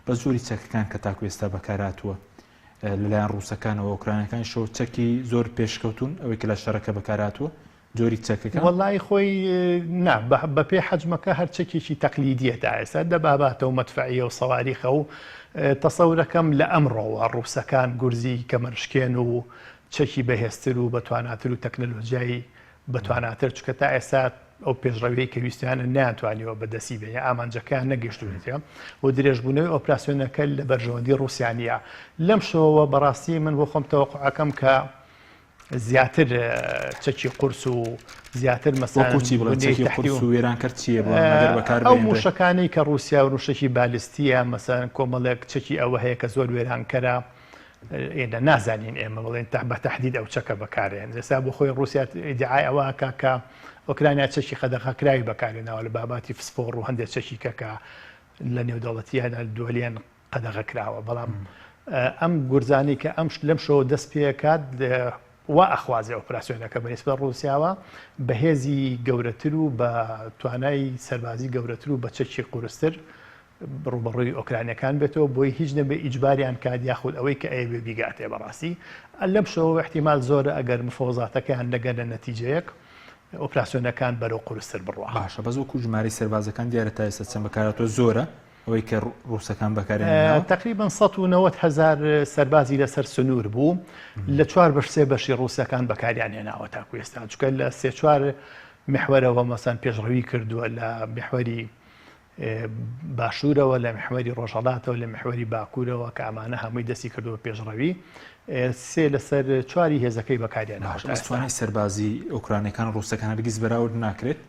بە زۆری چەکەکان کە تاکو ئێستا بەکارهاتووە لەلایەن ڕووسەکانەوە ئۆکرانەکانیشەوە چەکی زۆر پێشکەوتون ئەوەی کە لە شەڕەکە بەکارهاتووە جۆری چەکەکە؟ وەڵایی خۆی نا بەپێی حەجمەکە هەر چەکێکی تەقلیدیە تا ئێستا دەباباتە و مەدفەعیە و سەواریخە و تەسەورەکەم لە ئەمڕۆوە ڕووسەکان گورزی کەمەرشکێن و چەکی بەهێزتر و بەتواناتر و تەکنەلۆجیای بەتواناتر چونکە تا ئێستا ئەو پێشڕەویەی کە ویستیانە نەیانتوانیوە بەدەستی بێنێ ئامانجەکەیان نەگەیشتوونەتێ و درێژبوونەوەی ئۆپراسیۆنەکە لە بەرژەوەندی ڕووسیا نییە لەم شەوەوە بەڕاستی من بۆ خۆم تەوەقعەکەم کە زیاتر چەکی قورس و زیاتر مەسەلەن وەکو چی بڵێن چەکی قورس و وێرانکەر چییە بۆ ئەگەر بەکار ئەو موشەکانەی کە ڕووسیا و موشەکی بالستیە مەسەلەن کۆمەڵێک چەکی ئەوە هەیە کە زۆر وێرانکەرە ئێنە نازانین ئێمە بڵێن تا بە تەحدید ئەو چەکە بەکارێن ئێستا بۆ خۆی ڕووسیا ئیدعای ئەوە ئەکا کە ئۆکرانیا چەکی قەدەغەکراوی بەکارێناوە لە باباتی فسفۆڕ و هەندێک چەکی کە کە لە نێودەوڵەتییانە دووەلیان قەدەغە کراوە بەڵام ئەم گورزانەی کە ئەم لەم شەوە دەست پێکات وا ئەخوازێ ئۆپراسیۆنەکە بە نسبەت ڕووسیاوە بەهێزی گەورەتر و بە توانای سەربازی گەورەتر و بە چەکی قورستر ڕوبەڕووی ئۆکرانیەکان بێتەوە بۆی هیچ نەبێ ئیجباریان کات یاخود ئەوەی کە ئەیەوێ بیگاتێ بەڕاستی لەم شەوە احتیمال زۆرە ئەگەر مفەوەزاتەکەیان نەگەنە نەتیجەیەک ئۆپراسیۆنەکان بەرەو قورستر بڕوا. باشە بەس وەکو ژمارەی سەربازەکان دیارە تا ئێستا چەند بەکارهاتووە زۆرە ئەوەی کە ڕووسەکان بەکاریان هێناوە؟ تەقریبەن 190 هەزار سەربازی لەسەر سنوور بوو لە چوار بەش سێ بەشی ڕووسەکان بەکاریان هێناوە تاکو ئێستا چونکە لە سێ چوار میحوەرەوە مەسەن پێشڕەوی کردووە لە میحوەری باشوورەوە لە میحوەری ڕۆژهەڵاتەوە لە میحوەری باکوورەوە کە ئەمانە هەمووی دەستی کردووە پێشڕەوی سێ لەسەر چواری هێزەکەی بەکاریان باش بەس توانای سەربازی ئۆکرانەکان ڕووسەکان هەرگیز بەراورد ناکرێت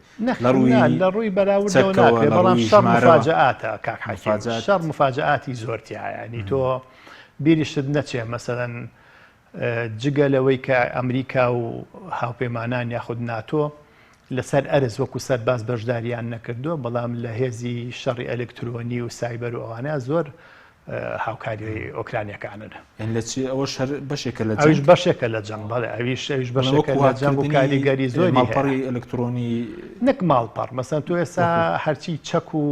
لە ڕووی لە ڕووی بەراوردەوە ناکرێت بەڵام شەڕ مفاجئاتە کاک حەکیم شەڕ مفاجئاتی زۆر تیایە یعنی تۆ بیریشت نەچێ مەسەلەن جگە لەوەی کە ئەمریکا و هاوپەیمانان یاخود ناتۆ لەسەر ئەرز وەکو سەرباز بەشداریان نەکردووە، بەڵام لە هێزی شەڕی ئەلکترۆنی و سایبەر و ئەوانە زۆر هاوکاری ئۆکرانیەکانن. یانی لە چی ئەوەش هەر بەشێکە لە جەنگ؟ ئەویش بەشێکە لە جەنگ، بەڵێ ئەویش ئەویش بەشێکە لە جەنگ و کاریگەری زۆری هەیە. ماڵپەڕی ئەلکترۆنی نەک ماڵپەڕ، مەسەلەن تۆ ئێستا هەرچی چەک و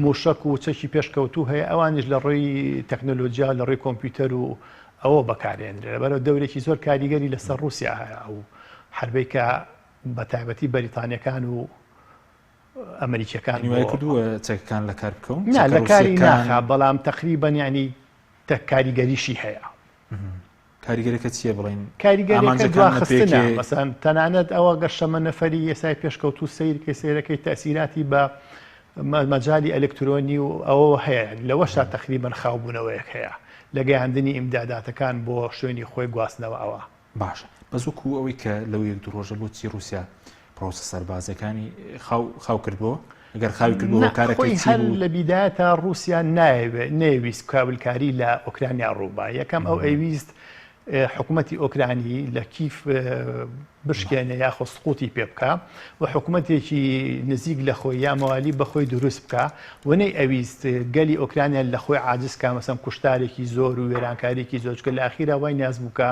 مووشەک و چەکی پێشکەوتوو هەیە ئەوانیش لە ڕووی تەکنۆلۆجیا لە ڕووی کۆمپیوتەر و ئەوە بەکارێنرێ لەبەرئەوە دەورێکی زۆر کاریگەری لەسەر ڕووسیا هەیە ئەو حەربەی کە بە تایبەتی بەریتانیەکان و ئەمریکیەکان یعنی وای کردووە چەکەکان لە کار بکەون نا لە کاری ناخا بەڵام تقریبا یعنی تە کاریگەریشی هەیە. کاریگەرەکە چییە بڵین کاریگەریەکە دواخستنە مەسەن تەنانەت ئەوە گەر شەمەنەفەری ئێسای پێشکەوتوو سەیرکەی سەیرەکەی تەسیراتی بە مەجالی ئەلکترۆنی و ئەوەوە هەیە لەوەشا تەقریبەن خاوبوونەوەیەک هەیە لە گەیاندنی ئیمداداتەکان بۆ شوێنی خۆی گواستنەوە ئەوە. باشە بەس وەکو ئەوەی کە لەو یەک دوو ڕۆژە بۆچی ڕووسیا پرۆسە سەربازیەکانی خاو خاو کردبۆوە ئەگەر خاوی کردبۆوە نا هۆکارەکەی خۆی چی هەر بوو؟ لە بیدایەتا ڕووسیا نایەوێ نەیەویست کاولکاری لە ئۆکرانیا ڕووبا یەکەم ئەو ئەیویست حکومەتی ئۆکرانی لە کیف بشکێنێ یاخۆ سقوتی پێ بکا و حکومەتێکی نزیک لە خۆی یا موالی بە خۆی دروست بکا و نەی ئەویست گەلی ئۆکرانیا لە خۆی عاجز کا مەسەن کوشتارێکی زۆر و وێرانکاریکی زۆر چونکە لە ئەخیرا وای نیاز بوو کە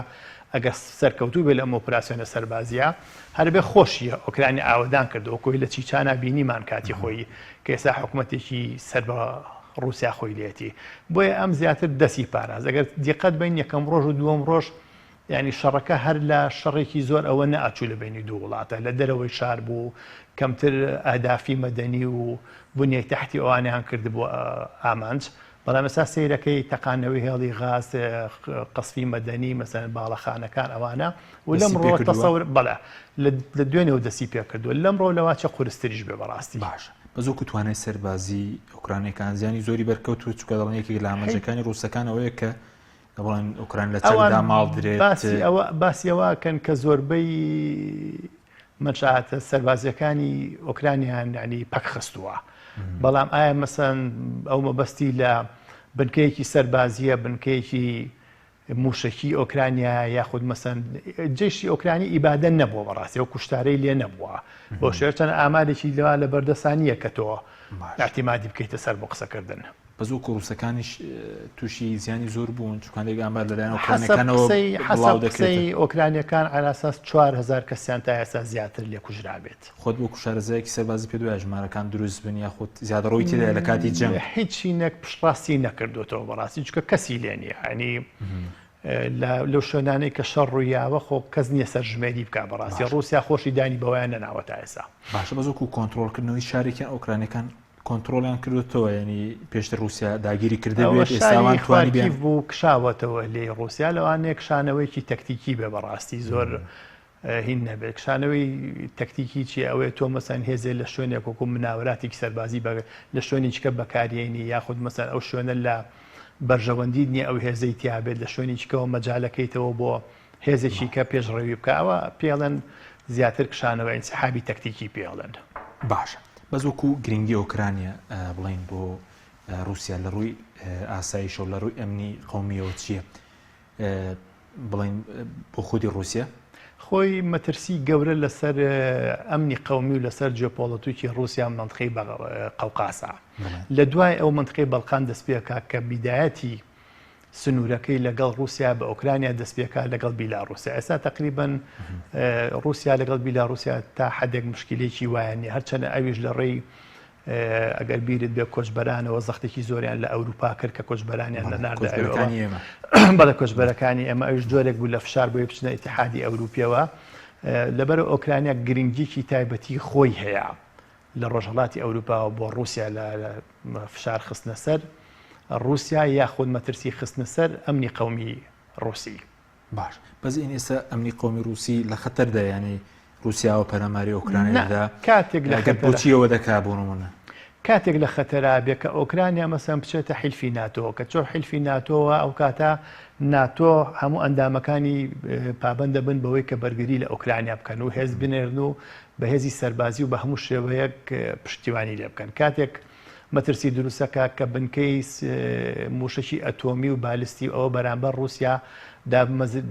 ئەگەر سەرکەوتوو بێ لەم ئۆپراسیۆنە سەربازیە هەر بێ خۆشی ئۆکرانیا ئاوەدان کردەوە کۆی لە چیچانا بینیمان کاتی خۆی کە ئێستا حکومەتێکی سەر بە ڕووسیا خۆی لێتی بۆیە ئەم زیاتر دەسی پاراست ئەگەر دیقەت بین یەکەم ڕۆژ و دووەم ڕۆژ یانی شەڕەکە هەر لە شەڕێکی زۆر ئەوە نەئەچوو لە بەینی دوو وڵاتە لە دەرەوەی شار بوو کەمتر ئەهدافی مەدەنی و بنیەی تەحتی ئەوانیان کردبوو ئامانج بەڵام ئێستا سەیرەکەی تەقاندنەوەی هێڵی غاز قەسفی مەدەنی مەسەن باڵەخانەکان ئەوانە و لەم دەستی پێ ڕۆ کردووە؟ تەسەور بەڵێ لە دوێنێەوە دەستی پێ کردووە لەم ڕۆ لەواچە قورستریش بێ بەڕاستی. باشە بەس وەکو توانای سەربازی ئۆکرانیەکان زیانی زۆری بەرکەوتووە چونکە دەڵێن یەکێک لە ئامانجەکانی ڕووسەکان ئەوەیە کە دەڵێن ئۆکران لە ئەوان چەکدا ماڵدرێت. باسی ئەوە باسی ئەوە ئەکەن کە زۆربەی منشآتە سەربازیەکانی ئۆکرانیان یعنی پەک خستووە بەڵام ئایا مەسەن ئەو مەبەستی لە بنکەیەکی سەربازیە بنکەیەکی موشکی ئۆکرانیا یاخود مەسەن جەیشی ئۆکرانی ئیبادە نەبووە بەڕاستی ئەو کوشتارەی لێ نەبووە بۆ شێوە چەند ئامارێکی لەوا لە بەردەسانیە کە تۆ اعتیمادی بکەیتە سەر بۆ قسەکردن. بەس وەکو ڕووسەکانیش تووشی زیانی زۆر بوون چونکە هەندێک ئامار لەلایەن حەسەب ئۆکرانیەکانەوە قسەی بڵاو حەسەب قسەی دەکرێتە. ئۆکرانیەکان عەلاساس 4000 کەسیان تا ئێستا زیاتر لێ کوژرابێت. خۆت وەکو شارەزایەکی سەربازی پێت وایە ژمارەکان دروست بن یاخود زیادەڕۆیی تێدایە لە کاتی جەنگ؟ هیچ شینێک پشتڕاستی نەکردوێتەوە بەڕاستی چونکە کەسی لێ نییە ینی لەو شوێنانەی کە شەڕ ڕوویاوە خۆ کەس نییە سەرژمێری بکە بەڕاستی ڕووسیا خۆشی دانی بەوەیان نەناوە تا ئێستا. باشە بەس وەکو کۆنترۆڵکردنەوەی شارێکیان ئۆکرانیەکان کۆنترۆڵیان کردوتەوە ینی پێشتر رووسیا داگیری کردبێت ئێستاوان توانی بیان بوو کشاوەتەوە لێی رووسیا لەوانەیە کشانەوەیەکی تەکتیکی بێ بەڕاستی زۆر هین نەبێت کشانەوەی تەکتیکی چی ئەوەیە تۆ مەسەن هێزێ لە شوێنێک وەکو مناوەراتێکی سەربازی بە لە شوێنێکە بەکارێنی یاخود مەسەن ئەو شوێنە لە بەرژەوەندی نییە ئەو هێزەی تیابێت لە شوێنێکەوە مەجالەکەیتەوە بۆ هێزێکی کە پێشڕەوی بکە ئەوە پێڵێن زیاتر کشانەوە ئینسحابی تەکتیکی پێڵێن. باشە بەس وەکو گرنگی ئۆکرانیا بڵین بۆ رووسیا لە ڕووی ئاسایشەوە لە ڕووی ئەمنی قومیەوە چییە بڵین بۆ خودی رووسیا؟ خۆی مەترسی گەورە لەسەر ئەمنی قومی و لەسەر جیۆپۆڵەتیکی رووسیا مەنتقەی قەوقاسە لە دوای ئەو مەنتقەی بەڵقان دەستپێکا کە بیدایەتی سنوورەکەی لەگەڵ ڕووسیا بە ئۆکرانیا دەستپێکا لەگەڵ بیلاڕووسیا ئێستا تقریبن ڕووسیا لەگەڵ بیلاڕووسیا تا حدێک مشکلێکی وایە نیە هەرچەنە ئەویش لە ڕێی ئەگەر بیرت بێ کۆچبەرانەوە زەختێکی زۆریان لە ئەوروپا کرد کە کۆچبەرانیان نەناردە بەڵێ کۆچبەرەکانی ئێمە ئەوش جۆرێک بوو لە فشار بۆی بچنە ئیتحادی ئەوروپیەوە لەبەر ئۆکرانیا گرنگیکی تایبەتی خۆی هەیە لە ڕۆژهەڵاتی ئەوروپاوە بۆ ڕووسیا لە فشار خستنە سەر ڕووسیا یاخود مەترسی خستنە سەر ئەمنی قەومی ڕووسی. باش بەس ئین ئێستا ئەمنی قەومی ڕووسی لە خەتەردا یانی ڕووسیاوە پەلاماری ئۆکرانیا دەدا کاتێک لە ئەگەر بۆچیەوە دەکا بۆ نمونە؟ کاتێک لە خەتەرا بێ کە ئۆکرانیا مەسەن بچێتە حیلفی ناتۆ کە چۆ حیلفی ناتۆوە ئەو کاتە ناتۆ هەموو ئەندامەکانی پابەند دەبن بەوەی کە بەرگری لە ئۆکرانیا بکەن و هێز بنێرن و بە هێزی سەربازی و بە هەموو شێوەیەک پشتیوانی لێ بکەن. کاتێک مەترسی دروستەکە کە بنکەی موشەکی ئەتۆمی و بالستی ئەوە بەرامبەر رووسیا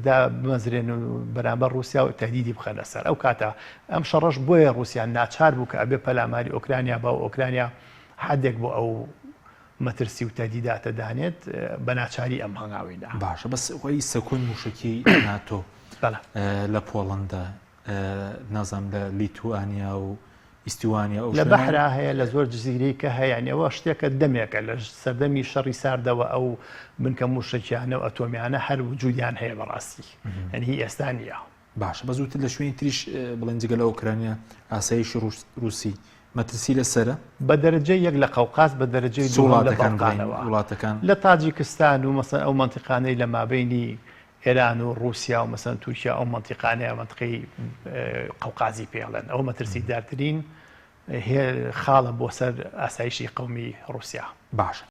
دابمەزرێن و بەرامبەر رووسیا و تهدیدی بخەنە سەر ئەو کاتە ئەم شەڕەش بۆیە رووسیا ناچار بوو کە ئەبێ پەلاماری ئۆکرانیا با و ئۆکرانیا حدێک بۆ ئەو مەترسی و تهدیداتە دانێت بە ناچاری ئەم هەنگاوی نا. باشە بەس خۆی سەکۆی موشەکی ناتۆ لە پۆڵەندا نازانم لە لیتوانیا و ئیستوانیا ئەو لە بەحرا هەیە لە زۆر جززیرەی کە هەیە ئەوە شتێکە دەمێکە لە سەردەمی شەڕی ساردەوە ئەو بنکە موشەکیانە و ئەتۆمیانە هەر وجودیان هەیە بەڕاستی یعنی هی ئێستا نییە. باشە بەس وتت لە شوێنی تریش بڵێن جگە لە ئۆکرانیا ئاسایشی ڕووسی مەترسی لەسەرە؟ بە دەرەجەی یەک لە قەوقاز بە دەرەجەی دووەم لە بەڵقانەوە وڵاتەکان لە تاجیکستان و مەسەن ئەو مەنتیقانەی لە مابەینی ئێران و ڕووسیا و مەسەن تورکیا ئەو مەنتیقانەیە مەنتقەی قەوقازی پێڵێن ئەو مەترسیدارترین خاڵە بۆ سەر ئاسایشی قەومی ڕووسیا. باشە.